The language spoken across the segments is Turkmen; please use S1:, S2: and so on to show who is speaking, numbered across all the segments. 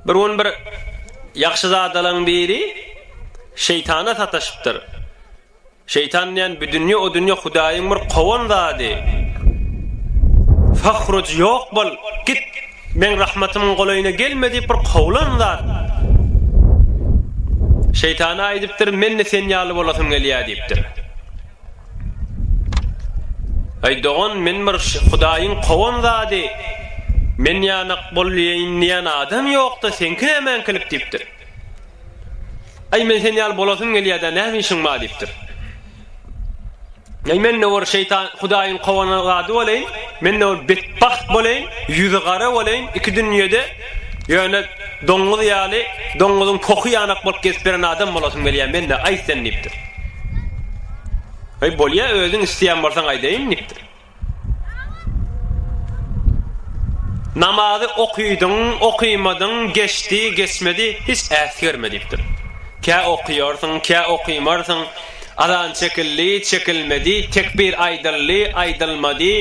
S1: Bir gün bir ýagşyzadalaň biri şeýtana sataşypdyr. Şeýtan diýen bu dünýe o dünýe Hudaýyň bir kowan zady. Fahruj ýok bol, git, meň rahmatymyň golaýyna gelme diýip bir kowlan zat. Şeýtana aýdypdyr, men-de sen ýaly bolasym gelýär diýipdir. Aý dogan, men bir Hudaýyň kowan zady, men ýanak bolýaýyn diýen adam ýok-da, seňki nämäňkilik diýipdir. Aý men sen ýaly bolasym gelýär-dä, näme işiň bar diýipdir. Aý men-de bir şeýtan Hudaýyň kowan zady bolaýyn, men-de bir betbagt bolaýyn, ýüzi gara bolaýyn, iki dünýede ýöne doňňuz ýaly, doňňuzyň pohy ýanak bolup gezip beren adam bolasym gelýär, men-de aýt sen diýipdir. Aý bolýa özüň isleýän bolsaň aýdaýyn diýipdir. Namazy okydyň, okymadyň, geçdi, geçmedi, hiç äsgerme diýipdir. Kä okyarsyň, kä okymarsyň, azan çekildi, çekilmedi, tekbir aýdyldy, aýdylmady,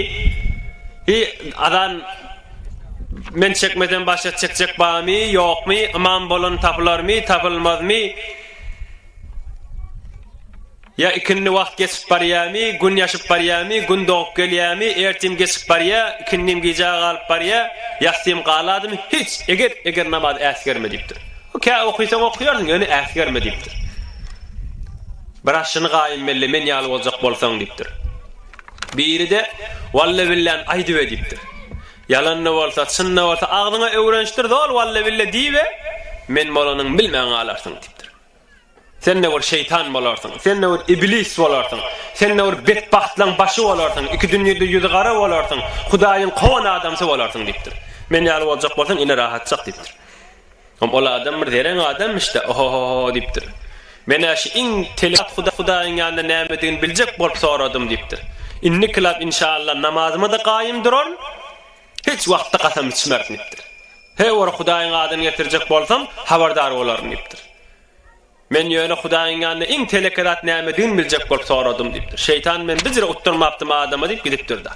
S1: hi azan men çekmesem başga çekjek barmy, ýokmy, ymam bolan tapylarmy, tapylmazmy, Ýa ikindi wagt geçip barýamy, gün ýaşyp barýamy, gün dogup gelýämi, ertim geçip barýa, ikindim gijä galyp barýa, ýassym galadymy, hiç, eger, eger namazy äsgerme diýipdir. Kä okysaň okaýarsyň, ýöne äsgerme diýipdir. Biraz şuny gaýym belle, men ýaly boljak bolsaň diýipdir. Biri-de, walla-billän aýdybe diýipdir. Ýalan-da bolsa, çyn-da bolsa agzyňa öwrenişdir, zol walla-bille diýibe, men bolanyňy bilmän galarsyň diýipdir. Sen-de bir şeýtan bolarsyň, sen-de bir iblis bolarsyň, sen-de bir betbagtlaň başy bolarsyň, iki dünýede ýüzi gara bolarsyň, Hudaýyň kowan adamsy bolarsyň diýipdir. Men ýaly boljak bolsaň, ine rahatjak diýipdir. Hom ol adam bir zereň adammyş-da, oho-ho-ho diýipdir. Men-ä şu iň telek Hudaýyň ýanynda nämedigini biljek bolup soradym diýipdir. Indikilap inşallah namazyma-da gaýym duraryn, hiç wagtda kasam içmerin diýipdir. He bir Hudaýyň adyny getirjek bolsam, habardar bolaryn diýipdir. Men ýöne Hudaýyň ýanynda iň teleke zat nämedigini biljek bolup soradym diýipdir. Şeýtan men bijire utdurmapdym adama diýip gidipdir-de.